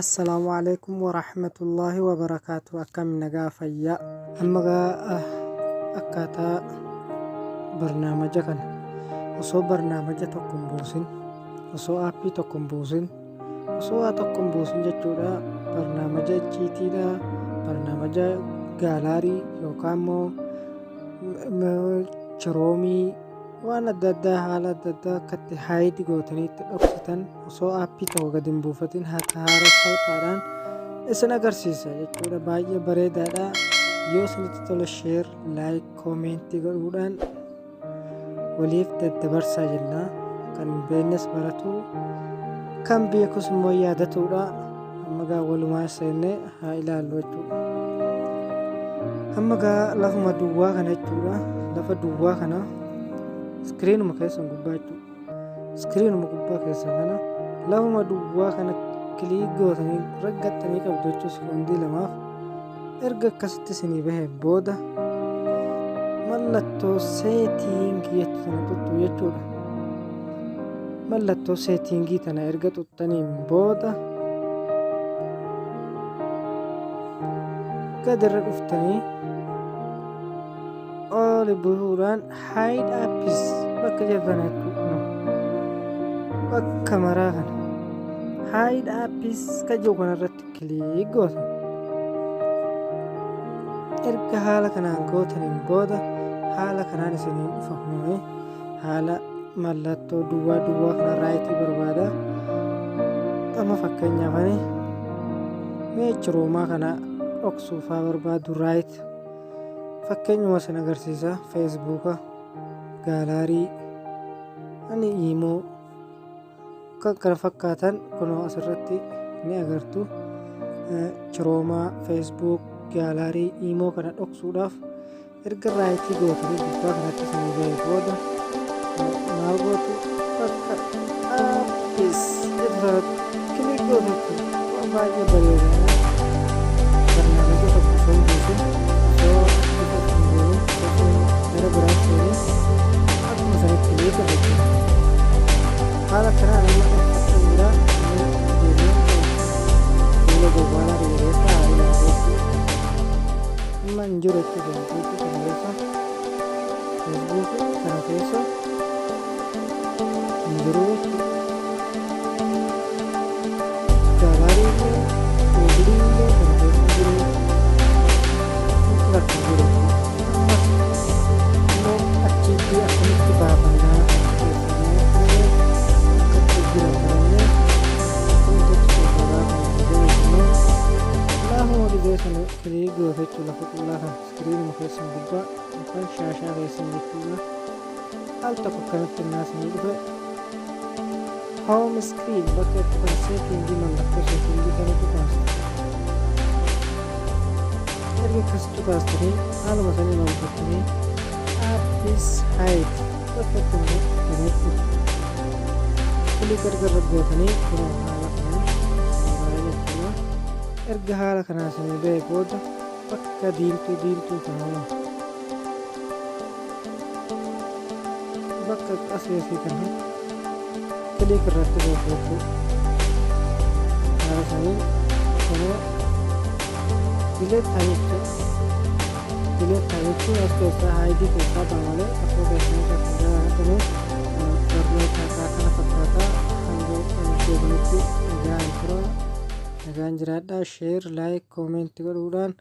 Assalaamu alaikum warahmatullaahi wabarakaatu. Akkam nagaa fayyaa? Amma gaa akkaataa barnaamaja kana osoo barnaamaja tokko hin buusin, osoo aappii tokko hin buusin, osoo waa tokko hin buusin jechuudha, barnaamaja icciitiidha, barnaamaja gaalaarii yookaan immoo Chromeii, waan adda addaa, haala adda addaa akka itti hide gootanii itti dhoksitan osoo aappii tokko gadi hin buufatin akka haala salphaadhaan isin agarsiisa jechuudha. Baay'ee bareedaadha. Yoo isinitti tole share, like, commentii godhuudhaan waliif daddabarsaa jenna. Kan hin beeknes baratu, kan beekus immoo yaadatudha. Amma gaa walumaa seennee haa ilaallu jechuudha. Amma gaa lafuma duwwaa kana jechuudha. Lafa duwwaa kana iskiriinuma keessan gubbaa jechuudha. Iskiriinuma gubbaa keessan kana lafuma duwwaa kana click gootanii raggaxxanii qabdu jechuudha sekoondii lamaaf. Erga akkasitti isinii bahe booda mallattoo settingii jettu sana tuttu jechuudha. Mallattoo settingii tana erga xuxxaniin booda gad irra dhuftanii oli bu'uudhaan hide apps bakka jedhu kana jechuudha. Bakka maraa kana hide apps ka jiru kanarratti click gootan. Erga haala kanaan gootaniin booda haala kanaan isiniin dhufa. Kunoo haala mallattoo duwwaa duwwaa kana rightii barbaada. Amma fakkeenyaaf ani mee Chromeaa kana dhoksuufaa barbaadu, right, fakkeenyuma isin agarsiisa. Facebooka, gallery, ani imo, kan kana fakkaatan kunoo asirratti ni agartu. Chromeaa, Facebook, gallery, imo kana dhoksuudhaaf erga rightii gootanii gubbaa kanatti isinii bahe booda maal gootu? Bakka apps jedhu sanatti click gootu jechuudha. Waan baay'ee bareedaadha. Barnaamija tokko osoo hin buusin, osoo bifa hin deemin, osoo gara biraa seenin akkuma sanitti beeka jechuudha. Haala kanaan amma dhokfadheen jira. Deemee fuula jawwaalaa kiyya keessa haa ilaalu jechuudha. Amma hin jiru jechuudha. Facebookii kana keessa, Facebookii kana keessa hin jiru jechuudha. Gallery illee, Googleii illee kana keessa hin jiru. Wanti takka hin jiru jechuudha. Ammas immoo achitti akkamitti baafannaa? Achi keessa immoo akkatti jiran kanallee akkamitti achi keessaa baafanna jedhu immoo laafuma gizee sana click goote jechuudha. Lafa qullaa kana iskiriinuma keessan gubbaa yookaan shaashaa keessan jechuudha. Al tokko akkanatti innaa isinii dhufe home screen bakka itti kan settingii, mallattoo settingii kana tuqaastu. Erga akkas tuqaastanii haaluma saniin ol gottanii apps hide bakka itti kana jechuudha. Click erga irra gootanii kunoo haala kanaan isinii ba'a jechuudha. Erga haala kanaan isinii ba'e booda bakka diimtuu diimtuu kana hoo bakka asii kana click irratti gootu jechuudha. Haala saniin kunoo delete ta'a jechuudha. Delete ta'a jechuun as keessaa hideii keessaa ba'a malee afoo keessaa keessa jiraatanii. Barnoota irraa kana fakkaata. Hanga deebinutti nagaan tura. Nagaan jiraadhaa. Share, like, commentii godhuudhaan.